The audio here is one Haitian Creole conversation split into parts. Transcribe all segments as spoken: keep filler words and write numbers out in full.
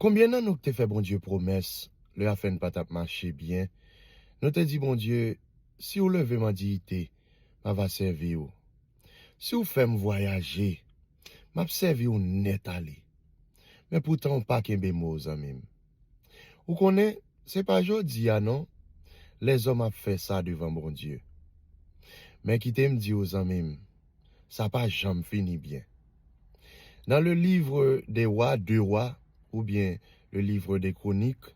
Konbyen nan nou ki te fè Bondye pwomès, lè afè n pa t ap mache byen? Nou te di Bondye, si w leve m an diyite, m ava sèvi w. Si w fè m vwayaje, m ap sèvi w nèt ale. Men poutan w pa kenbe mo w, zanmi m. Ou konnen, se pa jodi a non, lèzòm ap fè sa devan Bondye. Men kite m di w, zanmi m, sa pa janm fini byen. Dans le livre des Rois, deux Rois, ou bien le livre des Chroniques,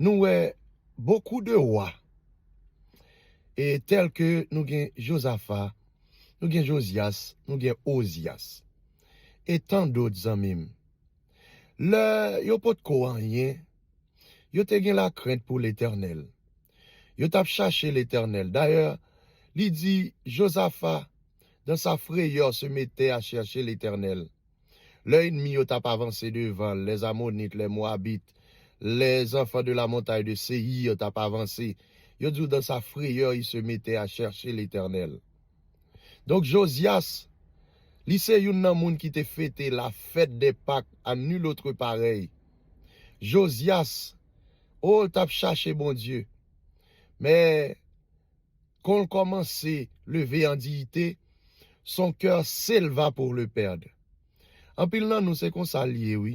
nou wè beaucoup de rois, e tèl ke nou gen Jozafa, nou gen Jozyas, nou gen Ozyas, e tan dòt, zanmi m. Lè yo potko anyen, yo te gen lakrent pou Letènèl. Yo t ap chache Letènèl. Dayè, li di Jozafa, dans sa frayeur, se mettait à chercher l'Éternel. Lè ènmi yo t ap avanse devan l, les Ammonites, les Moabites, les enfants de la montagne de Séïr t ap avanse, yo di w dans sa frayeur, il se mettait à chercher l'Éternel. Donk, Jozyas, li se youn nan moun ki te fete la fête des Pâques à nul autre pareil. Jozyas, o, l t ap chache Bondye. Men, quand l kòmanse leve an diyite, son cœur s'éleva pour le perdre. Anpil nan nou, se konsa l ye, wi.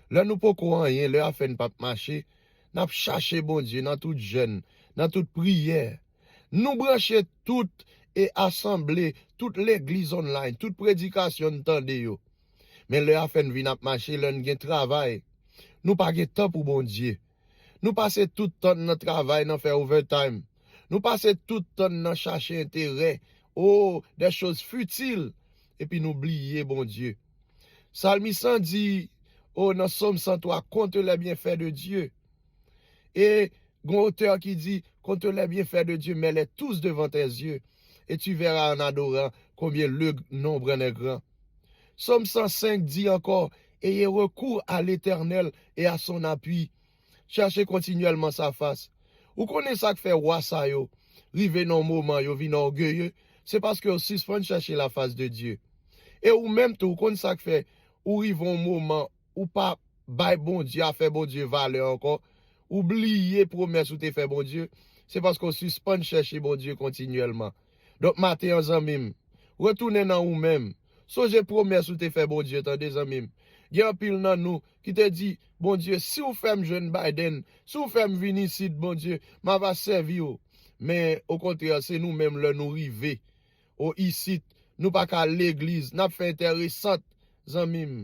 Lè nou poko anyen, lè afè n p ap mache, n ap chache Bondye nan tout jèn, nan tout priyè. Nou branche tout e asanble, tout legliz online, tout predikasyon n tande yo. Men lè afè n vin ap mache, lè n gen travay, nou pa gen tan pou Bondye. Nou pase tout tan n nan travay, nan fè overtime. Nou pase tout tan n nan chache enterè, o, des choses futiles, epi nou bliye Bondye. Salmis lan di, o, nan Sòm san twa, compte les bienfaits de Dieu. E gon otè ki di, compte les bienfaits de Dieu, mets-les tous devant tes yeux, et tu verras en adorant combien le nombre en est grand. Sòm san senk di ankò, ayez recours à l'Éternel et à son appui. Cherchez continuellement sa face. Ou konnen sa k fè wa sa yo rive nan yon moman yo vin ògeye, se paske yo sispann chèche la face de Dieu. E ou menm tou, ou konn sa k fè ou rive yon moman ou pa bay Bondye, afè Bondye valè ankò, ou bliye pwomès ou te fè Bondye, se paske w sispann chèche Bondye kontinyèlman. Donk, maten an, zanmi m, retounen nan ou menm. Sonje pwomès ou te fè Bondye, tande, zanmi m. Gen anpil nan nou ki te di, Bondye, si w fè m jwenn Biden, si w fè m vin isit, Bondye, m ava sèvi w. Men, okontrè, se nou menm lè nou rive o isit, nou pa ka al legliz, n ap fè enteresant, zanmi m.